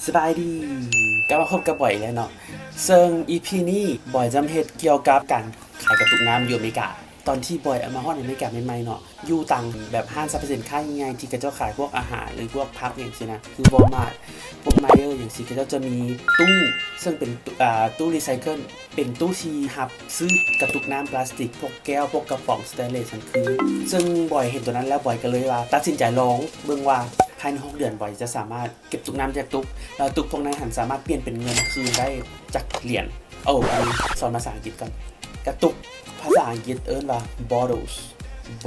ສະບາຍດີ ກັບມາພົບກັບບອຍອີກແລ້ວເນາະ ເຊິ່ງອີພີນີ້ບອຍຈະມາເຮັດກ່ຽວກັບການຂາຍກະຕຸກນ້ຳຢູ່ອາເມລິກາ. ຕອນທີ່ບອຍເອົາມາຮອດອາເມລິກາໃໝ່ໆເນາະ ຢູ່ຕາມແບບຮ້ານສັບພະສິນຄ້າໃຫຍ່ໆ ທີ່ເຂົາເຈົ້າຂາຍພວກອາຫານ ຫຼື ພວກຜັກຫຍັງຊີ້ນະ ຄື Walmart ພວກ Meijer ຫຍັງຊີ້ ເຂົາເຈົ້າຈະມີຕູ້ ເຊິ່ງເປັນຕູ້ ອ່າ ຕູ້ຣີໄຊເຄິນ ເປັນຕູ້ທີ່ຮັບຊື້ກະຕຸກນ້ຳພລາສຕິກ ພວກແກ້ວ ພວກກະປ໋ອງສະແຕນເລສຫັ້ນຄື ເຊິ່ງບອຍເຫັນໂຕນັ້ນແລ້ວ ບອຍກໍເລີຍວ່າຕັດສິນໃຈລອງເບິ່ງວ່າພາຍໃນຫົກເດືອນ ບອຍຈະສາມາດເກັບຕຸກນ້ຳຈາກຕຸກ ແລ້ວຕຸກພວກນັ້ນຫັ້ນສາມາດປ່ຽນເປັນເງິນຄືນໄດ້ຈັກຫຼຽນ. ໂອ້ ອັນນີ້ສອນພາສາອັງກິດກ່ອນ. ກະຕຸກ ພາສາອັງກິດເອີ້ນວ່າ bottles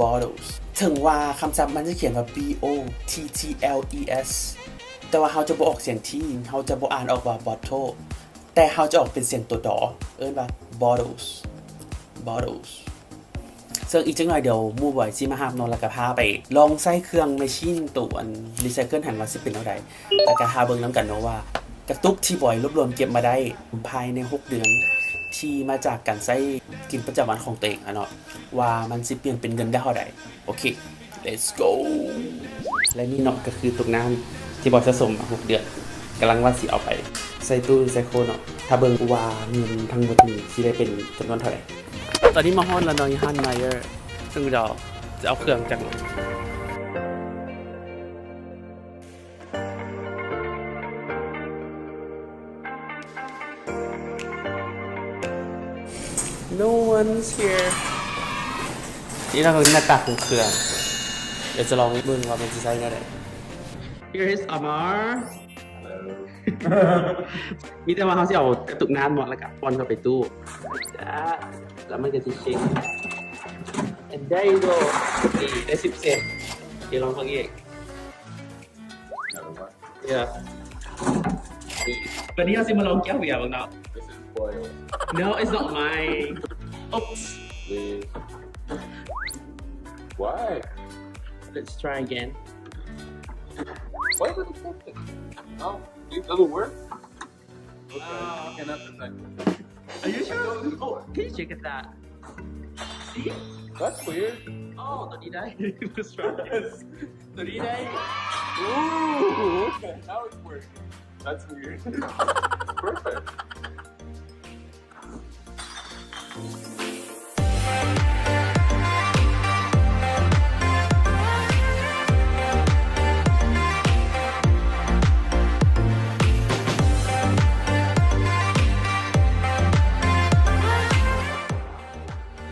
bottles ເຖິງວ່າຄຳສັບມັນຈະຂຽນວ່າ B O T T L E S ແຕ່ວ່າເຮົາຈະບໍ່ອອກສຽງ T ເຮົາຈະບໍ່ອ່ານອອກວ່າ bottle ແຕ່ເຮົາຈະອອກເປັນສຽງຕົວ ດ ເອີ້ນວ່າ bottles bottles ເຊິ່ງອີກຈັກໜ້ອຍດຽວໝູ່ບອຍຊິມາຮັບເນາະ ແລ້ວກະພາໄປລອງໃຊ້ເຄື່ອງແມຊິນໂຕອັນຣີໄຊເຄິນຫັ້ນວ່າຊິເປັນແນວໃດ ແລ້ວກະຖ້າເບິ່ງນຳກັນເນາະວ່າ ກະຕຸກທີ່ບອຍລວບລວມເກັບມາໄດ້ພາຍໃນຫົກເດືອນ ທີ່ມາຈາກການໃຊ້ກິນປະຈຳວັນຂອງໂຕເອງຫັ້ນເນາະ ວ່າມັນຊິປ່ຽນເປັນເງິນໄດ້ເທົ່າໃດ. ໂອເຄ let's go. ແລະນີ້ເນາະ ກໍຄືຕຸກນ້ຳທີ່ບອຍສະສົມມາຫົກເດືອນ ກຳລັງວ່າຊິເອົາໄປໃສ່ຕູ້ຣີໄຊເຄິນເນາະ ຖ້າເບິ່ງວ່າເງິນທັງໝົດນີ້ຊິໄດ້ເປັນຈຳນວນເທົ່າໃດ. ຕອນນີ້ມາຮອດແລ້ວເນາະ ຢູ່ຮ້ານ Meijer ເຊິ່ງດຽວຈະເອົາເຄື່ອງຈັກໜ້ອຍ. No one's here. ນີ້ລະຄືໜ້າຕາຂອງເຄື່ອງ ດຽວຈະລອງເບິ່ງວ່າມັນຊິໃຊ້ແນວໃດ. Here is Amar. Hello. ມີແຕ່ວ່າເຮົາຊິເອົາກະຕຸກນ້ຳເນາະ ແລ້ວກະປ່ອນເຂົ້າໄປຕູ້ ແລ້ວມັນກະຊິເຊັກ and there you go. ນີ້ ໄດ້ສິບເຊັນ. ດຽວລອງເບິ່ງອີກ. Yeah. ບັດນີ້ເຮົາຊິມາລອງແກ້ວເບຍເບິ່ງເນາະ. This is boiled. No, it's not mine. Oops. Please. Why? Let's try again. Why is it accepted? No, it doesn't work. Okay, you cannot recycle. Are you sure? Oh, can you check it that? See? That's weird. Oh, ຕົວນີ້ໄດ້. Let's try. ຕົວນີ້ໄດ້. Ooh, okay, now it's working. That's weird. Perfect.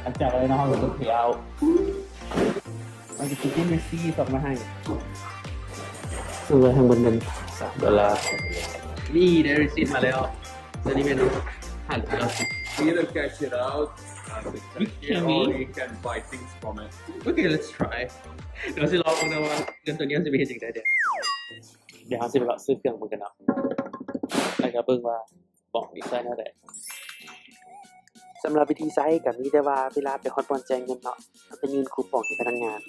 ຫຼັງຈາກນັ້ນເຮົາກໍເລືອກເພເອົາ ມັນຈະກິນເມສຊີສ່ງມາໃຫ້ ຊື້ໄວ້ທາງເບິ່ງເງິນສາມໂດລາ. ນີ້ໄດ້ຣີຊີດມາແລ້ວ. ຕົວນີ້ແມ່ນຫ້າຮ້ອຍເກົ້າສິບ. We either cash it out, uh, the cashier, or you can buy things from it. Okay, let's try. ດຽວຊິລອງເບິ່ງນະວ່າເງິນຕົວນີ້ເຮົາຊິໄປເຮັດຫຍັງໄດ້ແດ່. ດຽວເຮົາຊິໄປເລາະຊື້ເຄື່ອງເບິ່ງກັນເນາະ ແລ້ວກໍເບິ່ງວ່າ ປ໋ອງນີ້ໃຊ້ແນວໃດ? ສຳລັບວິທີໃຊ້ກໍມີແຕ່ວ່າເວລາໄປຮອດບ່ອນຈ່າຍເງິນເນາະ ເຮົາກໍຍື່ນຄູປອງໃຫ້ພະນັກງານ,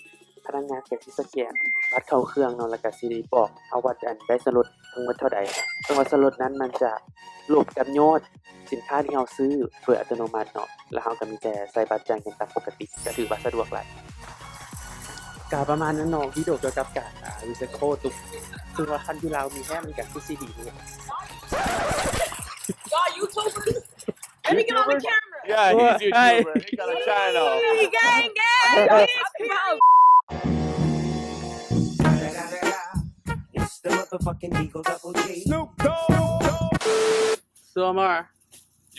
ພະນັກງານກໍຊິສະແກນບັດເຂົ້າເຄື່ອງເນາະ ແລ້ວກໍຊິບອກເຮົາວ່າ ອັນ ໄດ້ສ່ວນລົດທັງໝົດເທົ່າໃດ. ສ່ວນວ່າສ່ວນລົດນັ້ນມັນຈະລົບກັບຍອດສິນຄ້າທີ່ເຮົາຊື້ໂດຍອັດຕະໂນມັດເນາະ, ແລ້ວເຮົາກໍມີແຕ່ໃສ່ບັດຈ່າຍເງິນຕາມປົກກະຕິ ກໍຖືວ່າສະດວກຫຼາຍ. ກະປະມານນັ້ນເນາະ ວິດີໂອກ່ຽວກັບການ ອ່າ ຣີໄຊເຄິນຕຸກ ເຊິ່ງວ່າຄັນຢູ່ລາວມີແທ້ ມັນກະຄືຊິດີເນາະ. Y'all YouTubers? Let me get on the camera. Yeah, he's YouTuber. He got a channel. Gang, gang. It's the motherfucking Eagle Double G. Snoop Dogg. So, Amar,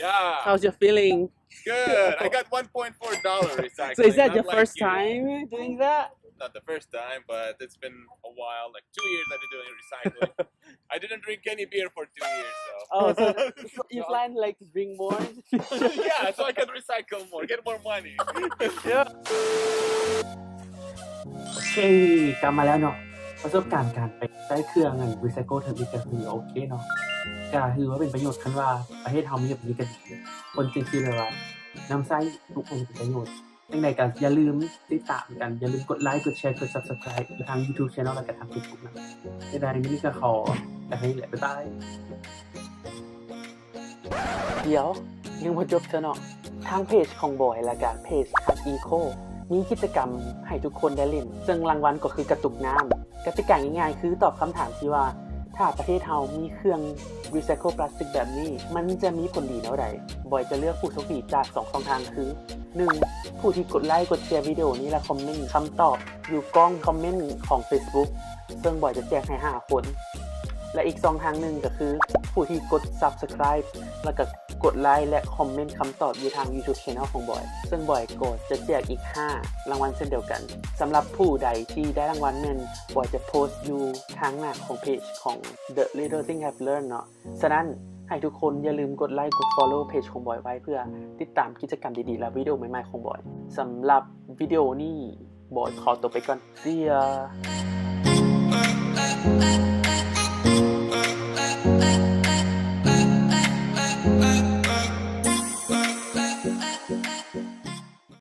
Yeah. How's your feeling? Good. I got one point four dollar recycling. So is that your first time doing that? Not the first time, but it's been a while, like two years I've been doing recycling. I didn't drink any beer for two years, so. Oh, so you plan, like, to drink more? Yeah, so I can recycle more, get more money. Yeah. ໂອເຄ ກັບມາແລ້ວເນາະ ປະສົບການການໄປໃຊ້ເຄື່ອງອັນຣີໄຊເຄິນເທື່ອນີ້ກໍຖືວ່າໂອເຄເນາະ ກໍຖືວ່າເປັນປະໂຫຍດ ຄັນວ່າປະເທດເຮົາມີແບບນີ້ກໍດີ ຄົນຈຶ່ງຊິແບບວ່ານຳໃຊ້ທຸກຄົນເປັນປະໂຫຍດ. ຈັ່ງໃດກໍຢ່າລືມຕິດຕາມກັນ ຢ່າລືມກົດໄລ ກົດແຊ ກົດ Subscribe ທາງ YouTube Channel ແລ້ວກໍທາງ Facebook ນຳ. ຈັ່ງໃດມື້ນີ້ກໍຂໍກັນເທົ່ານີ້ແຫຼະ ບາຍບາຍ. ດຽວ ຍັງບໍ່ຈົບເທື່ອເນາະ ທາງເພຈຂອງບອຍ ແລ້ວກະເພຈ Hug Eco ມີກິດຈະກຳໃຫ້ທຸກຄົນໄດ້ຫຼິ້ນ ເຊິ່ງລາງວັນກໍຄືກະຕຸກນ້ຳ. ກະຕິກາງ່າຍໆຄືຕອບຄຳຖາມທີ່ວ່າ ຖ້າປະເທດເຮົາມີເຄື່ອງ recycle plastic ແບບນີ້ ມັນຈະມີຜົນດີແນວໃດ? ບອຍຈະເລືອກຜູ້ໂຊກດີຈາກສອງຊ່ອງທາງຄື ໜຶ່ງ ຜູ້ທີ່ກົດໄລກົດແຊວິດີໂອນີ້ ແລະ ຄອມເມັນຄຳຕອບຢູ່ກ້ອງຄອມເມັນຂອງ Facebook ເຊິ່ງບອຍຈະແຈກໃຫ້ຫ້າຄົນ ແລະ ອີກຊ່ອງທາງໜຶ່ງກໍຄື ຜູ້ທີ່ກົດ subscribe ແລ້ວກໍກົດໄລ ແລະ ຄອມເມັນຄຳຕອບຢູ່ທາງ YouTube Channel ຂອງບອຍ ເຊິ່ງບອຍກໍຈະແຈກອີກຫ້າລາງວັນເຊັ່ນດຽວກັນ. ສຳລັບຜູ້ໃດທີ່ໄດ້ລາງວັນແມ່ນ ບອຍຈະໂພສຢູ່ທາງໜ້າຂອງເພຈຂອງ The Little Thing I've Learned ເນາະ. ສະນັ້ນ ໃຫ້ທຸກຄົນຢ່າລືມກົດໄລ ກົດ follow ເພຈຂອງບອຍໄວ້ ເພື່ອຕິດຕາມກິດຈະກຳດີໆ ແລະ ວິດີໂອໃໝ່ໆຂອງບອຍ. ສຳລັບວິດີໂອນີ້ ບອຍຂໍຕົວໄປກ່ອນ. See ya!